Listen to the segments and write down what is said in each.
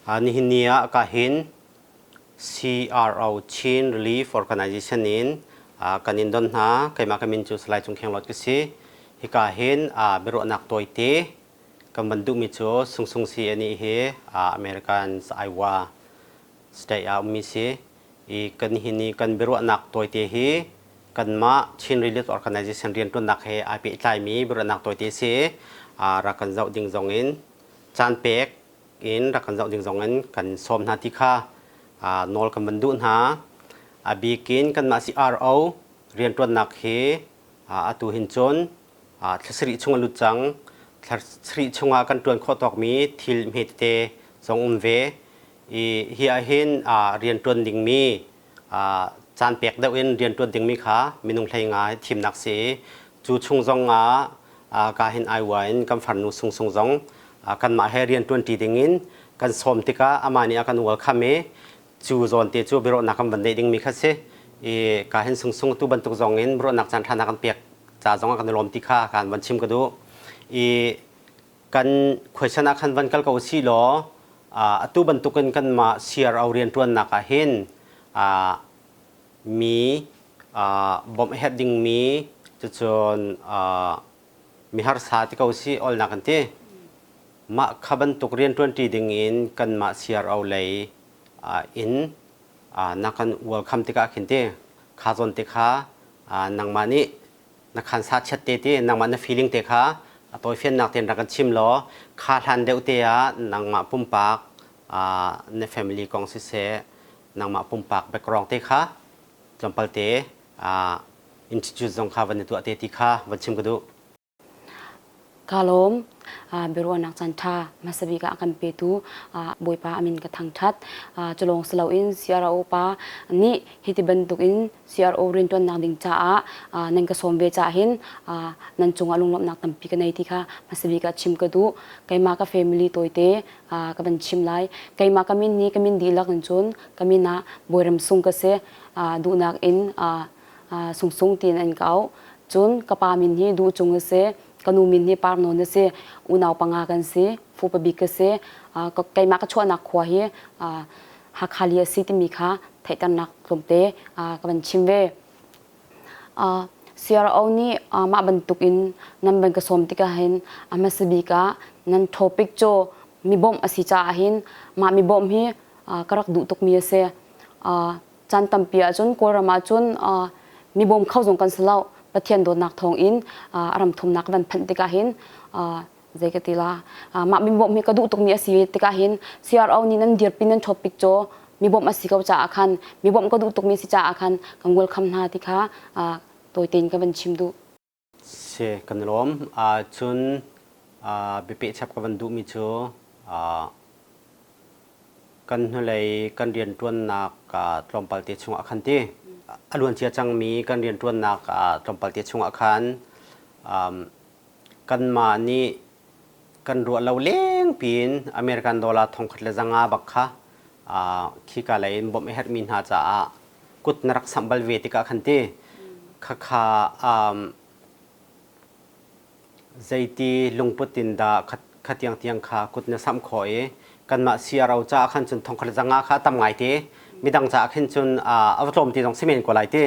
Nihin ni ah ka hin CRO Chin Relief Organization in kan in don hna. Keimah ka min cu Salai Cung Kheng Lawt ka si. Hika hin biaruahnak tawite kan van duhmi cu Sung Sung Si ani hi American Iowa State ah ummi si. I kan hin i kan biaruahnak tawite hi kanmah Chin Relief Organization rianṭuannak he ai pehtlaimi biaruahnak tawite si. Rak kan zoh ding zong in caan pek in rak kan zoh ding zong in kan sawm hna ti kha nawl kan van duh hna. A bik in kanmah CRO rianṭuannak hi atu hin cun thla sarih chung a lut cang. Thla sarih chungah kan ṭuan khawh tawkmi thil hme tete zong um ve. I hi ahhin rianṭuan dingmi caan pek deuh in rianṭuan dingmi kha minung hlei nga thimnak si i cu chung zong ah ka hin Iowa in kan farnu Sung Sung zong kanmah he rianṭuanṭi dingin kan sawm tikah amah nih a kan welcome i cu zawn te cu biaruahnak kan van neih dingmi kha si i ka hin Sung Sung tu bantuk zong in biaruahnak caan ṭha na kan pek ca zong ah kan i lawm ti kha kan van chim ka duh i kan khuaisan ah khan van kal ko si law atu bantukin kanmah CRO rianṭuannak ah hin mi bawmh a herh dingmi cucun mi harsa ti ko si olnak kan ti. Mah kha bantuk rianṭuanṭi dingin kanmah CRO lei in na kan welcome tikah khin ti kha zawn te kha nangmah nih na khansa chiat te ti nangmah na feeling te kha a tawifiannak tein rak kan chim law kha hlan deuh te ah nangmah pumpak na family kong siseh nangmah pumpak background te kha tlawmpal te institute zong kha van i tuah te ti kha van chim ka duh. Ka lawm. Biaruahnak caanṭha hmasa bik ah a kan petu Bawipa a min ka thangṭhat. Culawng si loin CRO pa nih hiti bantukin CRO rianṭuannak ding caah nan ka sawm ve caah hin nan cungah lunglawmhnak tampi ka nei ti kha hmasa bik ah chim ka duh. Keimah ka family tawite ka van chim lai. Keimah ka min hi ka min dihlak in cun ka min ah Bawiram Sung ka si. Duhnak in Sungsung tiin an ka auh. Cun ka pa min hi Duh Cung a si. Ka nu min hi Par Nawn a si. Unau panga kan si. Fupa bik ka si. Keimah ka chuahnak khua hi Hakha li a si timi kha theihternak tlawmte ka van chim ve. CRO nih mah bantuk in nan van ka sawm tikah hin a hmasa bik ah nan topic cu mi bawmh a si caah hin mah mi bawmh hi ka rak duh tukmi a si. Caan tampi ahcun Kawlram ahcun mi bawm kho zong kan si lo. Pathian dawtnak thawng in a ram thumnak van phanh tikah hin zei ka ti la mah mi bawmh hi ka duh tukmi a si tikah hin CRO nih nan dirpi nan topic cu mi bawmh a si ko caah khan mi bawmh ka duh tukmi si caah khan kan welcome hna ti kha tawi tein ka van chim duh. Si kan i lawm. Cun biapeh chap ka van duhmi cu kan hnulei kan rianṭuannak tlawmpal te chungah khan ti a luancia cangmi kan rianṭuannak tlawmpal te chungah khan kanmah nih kan ruah lo lengpi in American dollar 1500 bak kha khika lei in bawmh a herhmi hna caah kut na rak samh bal ve tikah khan ti khakha zeiti lungput in dah khatiang tiang kha kut na samh khawh i kanmah CRO caah khan cun 1500 kha a tam ngai te midang caah khin cun a va tlawm ti zong si men ko lai ti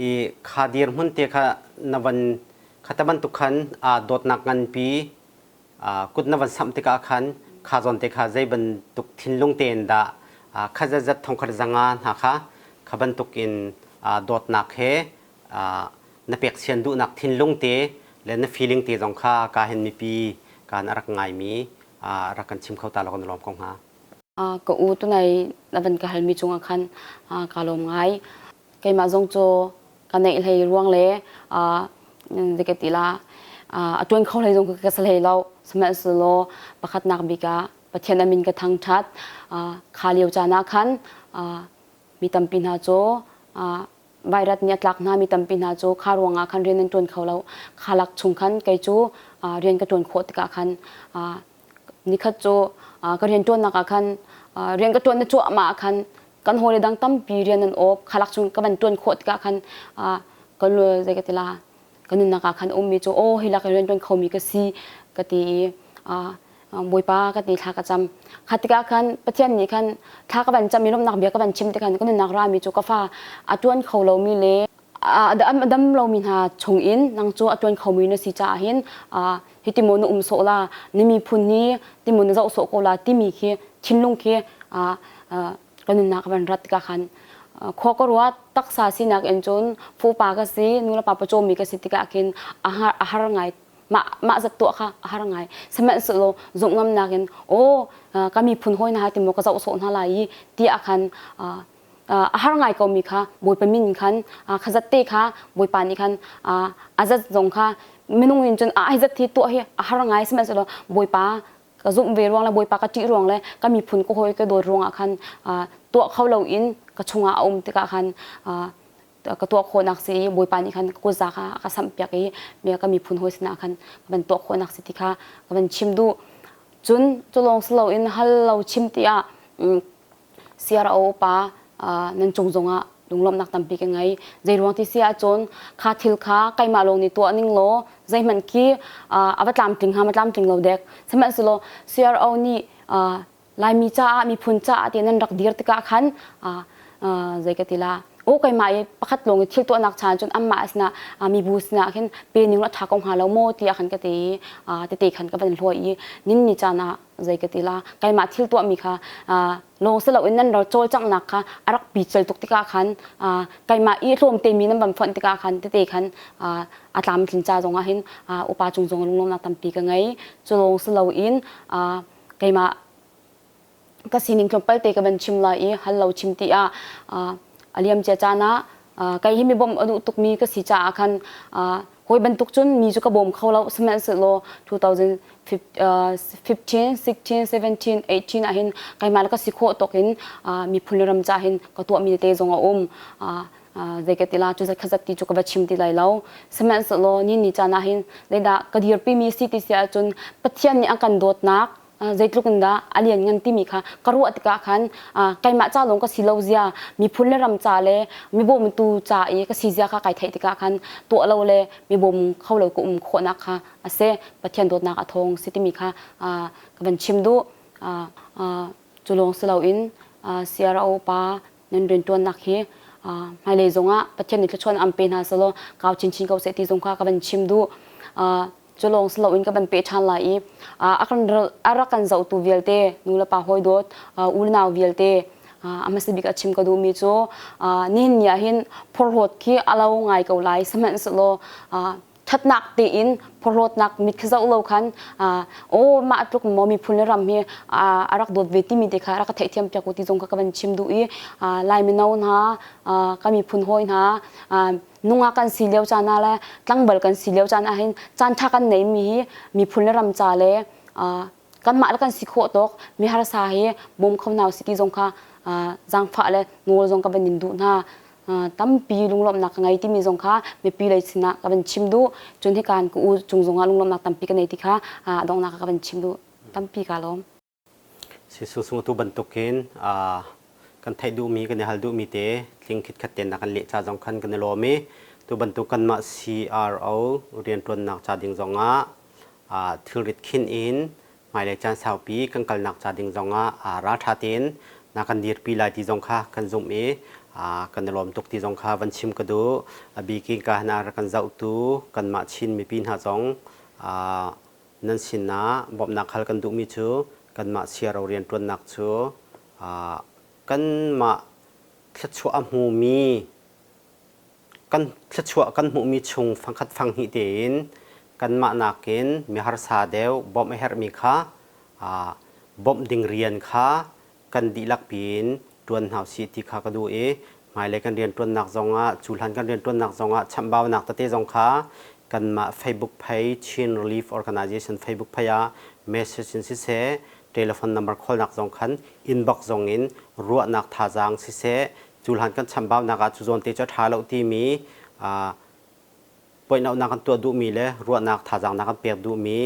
i kha dirhmun te kha na van khata bantuk khan dawtnak nganpi kut na van samh tikah khan kha zawn te kha zei bantuk thinlung tein dah kha zatzat 1500 hna kha kha bantuk in dawtnak he na peksian duhnak thinlung te le na feeling te zong kha ka hin mipi kan a rak ngaimi rak kan chim kho ta lo kan lawm ko hnga. Ka u tunai na van ka halmi cungah khan ka lawm ngai. Keimah zong cu ka neih hlei ruang le zei ka ti la a tuan kho hlei zong ka sa hlei lo. Sihmanhsehlaw pakhatnak bik ah Pathian a min ka thangṭhat. Kha lio caan ah khan mi tampi hna cu vairat nih a tlak hna mi tampi hna cu kha ruangah khan rian an ṭuan kho lo. Kha lak chung khan kei cu rian ka ṭuan khawh tikah khan nikhat cu ka rian ṭuannak ah khan rian ka ṭuan na cuahmah ah khan kan hawile dang tampi rian an awp khalak chung ka van ṭuan khawh tikah khan kan zei ka ti la ka nunnak ah khan ummi cu aw hi lak in rian ṭuan khomi ka si ka ti i. Bawipa ka ti thla ka cam. Kha tikah khan Pathian nih khan thla ka van cam i lawmhnak bia ka van chim ti khan ka nunnak rami cu ka fa a ṭuan kho lomi le a dam lomi hna chungin nang cu a ṭuan khomi na si caah hin hiti maw na um sawh la, na miphun hi ti maw na zoh sawh ko la timi khi thinlung khi ka nunnak ka van rat tikah khan khua ka ruat. Taksa sinak in cun fupa ka si, nulepa pawcawmmi ka si tikah khin a har ngai, mah mah zat tuah kha a har ngai. Sihmanhsehlaw zumh ngamnak in aw ka miphun hawi hna ti maw ka zoh sawh hna lai i tiah khan a har ngai ko mi kha Bawipa min khan kha zat te kha Bawipa nih khan a zat zong kha minung in cun a zat hi tuah hi a har ngai. Sihmanhsehlaw Bawipa ka zumh ve ruang le Bawipa ka ṭih ruang le ka miphun ka hawi ka dawt ruangah khan tuah kho loin ka chungah a um tikah khan ka tuah khawhnak si i Bawipa nih khan ka kutza kha a ka samhpiak i ka miphun hawi sinah khan ka van tuah khawhnak si ti kha ka van chim duh. Cun cu lawng si loin hal lo chim tiah CRO pa nan cung zongah lunglawmhnak tampi ka ngei. Zeiruang ti si ahcun kha thil kha keimah lawng nih tuah ning law zeihmanh khi a va tlamtling hnga ma tlamtling lo dek. Sihmanhsehlaw CRO nih Laimi caah miphun caah ti nan rak dir tikah khan zei ka ti la aw keimah i pakhat lawng i thil tuahnak chan cun anmah sinah mibu sinah khin pe ning la ṭha ko hnga lo maw tiah khan ka ti i tete khan ka van hluai i nin ni caan ah zei ka ti la keimah thil tuahmi kha lawng si loin nan ro cawlcanghnak kha a rak pical tuk tikah khan keimah i hlawmte mi nan van fonh tikah khan tete khan a tlamtlin ca zongah hin upa cung zong lunglawmnak tampi ka ngei. Cu lawng si loin keimah ka sining tlawmpal te ka van chim lai i hal lo chim ti ah a liam cia caan ah kei hi mi bawmh a duh tukmi ka si caah khan hawi bantuk cun mi cu ka bawm kho lo. Sihmanhsehlaw 2015 16 17 18 ah hin keimah le ka si khawh tawk in miphun le ram ca hin ka tuahmi tete zong a um. Zei ka ti la cu zat kha zat ti cu ka va chim ti lai lo. Sihmanhsehlaw ni ni caan ah hin zeidah ka dirpimi si ti si ahcun Pathian nih a kan dawtnak zeitluk in dah a lianngan timi kha ka ruah tikah khan keimah ca lawng ka si lo zia, miphun le ram ca le mibawmtu ca i ka si zia kha kai theih tikah khan tuah lo le mibawm kho lo ka um khawhnak kha a si. Pathian dawtnak a thawng si timi kha ka van chim duh. Cu lawng si loin CRO pa nan rianṭuannak hi hmailei zongah Pathian nih thluachuah an pe hna selaw kau chinchin ko seh ti zong kha ka van chim duh. Cu lawng si loin ka van peh ṭhan lai i a rak kan zohtu vialte nu le pa hawi dawt u le nau vialte a hmasa bik a chim ka duhmi cu nihin ni ah hin phorhlawt khi a lo ngai ko lai. Sihmanhsehlaw ṭhatnak tein phorhlawtnak mit khi zoh lo khan aw mah tluk maw miphun le ram hi a rak dawt ve timi te kha rak ka theihthiam piak u ti zong kha ka van chim duh i Lai mino hna ka miphun hawi hna nungak kan si lio caan ah le tlangval kan si lio caan ah hin caan ṭha kan neimi hi miphun le ram ca le kanmah le kan si khawh tawk mi harsa hi bawm kho hna usih ti zong kha zaangfah le nawl zong ka van in duh hna. Tampi lunglawmhnak ka ngei timi zong kha mipi lei sinah ka van chim duh. Cun hikan ka u cung zongah lunglawmhnak tampi ka nei ti kha donghnak ah ka van chim duh. Tampi kaa lawm. Sisung tu bantukin kan theih duhmi kan i hal duhmi te tling khitkhat tein na kan leh ca zong khan kan i lawm i tu bantuk kanmah CRO rianṭuannak ca ding zongah thilrit khin in hmailei caan saupi kan kalnak ca ding zongah ralṭha tein na kan dirpi lai ti zong kha kan zumh i kan i lawm tuk ti zong kha van chim ka duh. A bikin ka hna rak kan zohtu kanmah Chin mipi hna zong nan sinah bawmhnak hal kan duhmi cu kanmah CRO rianṭuannak cu kanmah thluachuah a hmumi kan thluachuah kan hmuhmi chung fangkhat fanghnih tein kanmah nakin mi harsa deuh bawmh a herhmi kha bawmh ding rian kha kan dihlak piin ṭuan hna usih ti kha ka duh i hmailei kan rianṭuannak zongah cu hlan kan rianṭuannak zongah chamhbaunak tete zong kha kanmah Facebook page Chin Relief Organization Facebook page ah message in siseh telephone number callnak zong khan inbox zong in ruahnak thazaang siseh cu hlan kan chambaunak ah cu zawn te cu a ṭha lo timi poihnohnak kan tuah duhmi le ruahnak thazaang na kan pek duhmi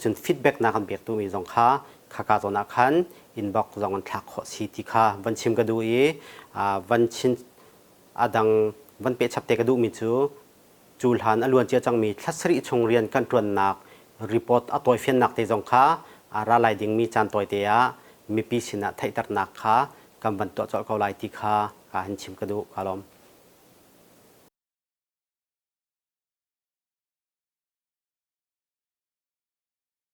cun feedback na kan pek duhmi zong kha khaka zawn ah khan inbox zong an thlak khawh si ti kha van chim ka duh i van chin a dang van peh chap te ka duhmi cu cu hlan a luan cia cangmi thla sarih chung rian kan ṭuannak report a tawifiannak te zong kha. Ra lai dingmi caan tawite ah mipi sinah theihternak kha kan van tuah colh ko lai ti kha hin chim ka duh. Ka lawm.